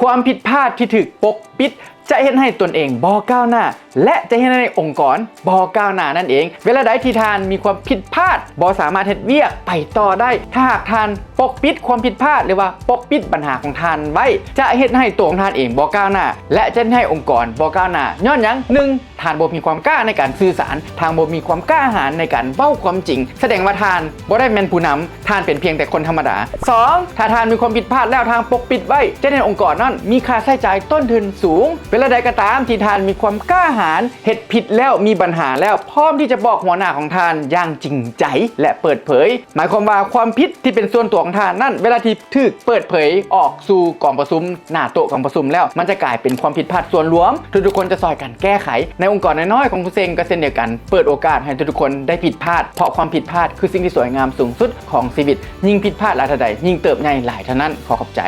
ຄວາມຜິດພາດທີ່ຖືກປົກປິດ ຈະເຮັດໃຫ້ຕົນເອງບໍ່ກ້າວໜ້າ ແລະ ຈະເຮັດໃຫ້ອົງກອນບໍ່ກ້າວໜ້ານັ້ນເອງ. ເວລາໃດທີ່ທ່ານມີຄວາມຜິດພາດ ບໍ່ສາມາດເຮັດວຽກໄປຕໍ່ໄດ້ ຖ້າຫາກທ່ານປົກປິດຄວາມຜິດພາດ ຫຼືວ່າປົກປິດບັນຫາຂອງທ່ານໄວ້ ຈະເຮັດໃຫ້ຕົວຂອງທ່ານເອງບໍ່ກ້າວໜ້າ ແລະ ຈະເຮັດໃຫ້ອົງກອນບໍ່ກ້າວໜ້າ. ຍ້ອນຫຍັງ? ໜຶ່ງ ທ່ານບໍ່ມີຄວາມກ້າໃນການສື່ສານ, ທ່ານບໍ່ມີຄວາມກ້າຫານໃນການເວົ້າຄວາມຈິງ, ສະແດງວ່າທ່ານບໍ່ໄດ້ແມ່ນຜູ້ນຳ, ທ່ານເປັນພຽງແຕ່ຄົນທຳມະດາ. ສອງ ຖ້າທ່ານມີຄວາມຜິດພາດແລ້ວ ທ່ານປົກປິດໄວ້ ຈະເຮັດໃຫ້ອົງກອນນັ້ນມີຄ່າໃຊ້ຈ່າຍຕົ້ນທຶນສູງ. ເວລາໃດກໍຕາມທີ່ທ່ານມີຄວາມກ້າຫານ, ເຮັດຜິດແລ້ວ, ມີບັນຫາແລ້ວ, ພ້ອມທີ່ຈະບອກຫົວໜ້າຂອງທ່ານຢ່າງຈິງໃຈ ແລະ ເປີດເຜີຍ, ໝາຍຄວາມວ່າຄວາມຜິດທີ່ເປັນສ່ວນຕົວຂອງທ່ານນັ້ນ ເວລາທີ່ຖືກເປີດເຜີຍອອກສູ່ກອງປະຊຸມ ໜ້າໂຕະກອງປະຊຸມແລ້ວ ມັນຈະກາຍເປັນຄວາມຜິດພາດສ່ວນລວມ ທຸກໆຄົນຈະຊ່ອຍກັນແກ້ໄຂ. ໃນອົງກອນນ້ອຍໆຂອງຄູເຊັງກໍເຊັ່ນດຽວກັນ, ເປີດໂອກາດໃຫ້ທຸກໆຄົນໄດ້ຜິດພາດ ເພາະຄວາມຜິດພາດຄືສິ່ງທີ່ສວຍງາມສູງສຸດຂອງຊີວິດ. ຍິ່ງຜິດພາດຫຼາຍເທົ່າໃດ, ຍິ່ງເຕີບໃຫຍ່ຫຼາຍເທົ່ານັ້ນ. ຂໍຂອບໃຈ.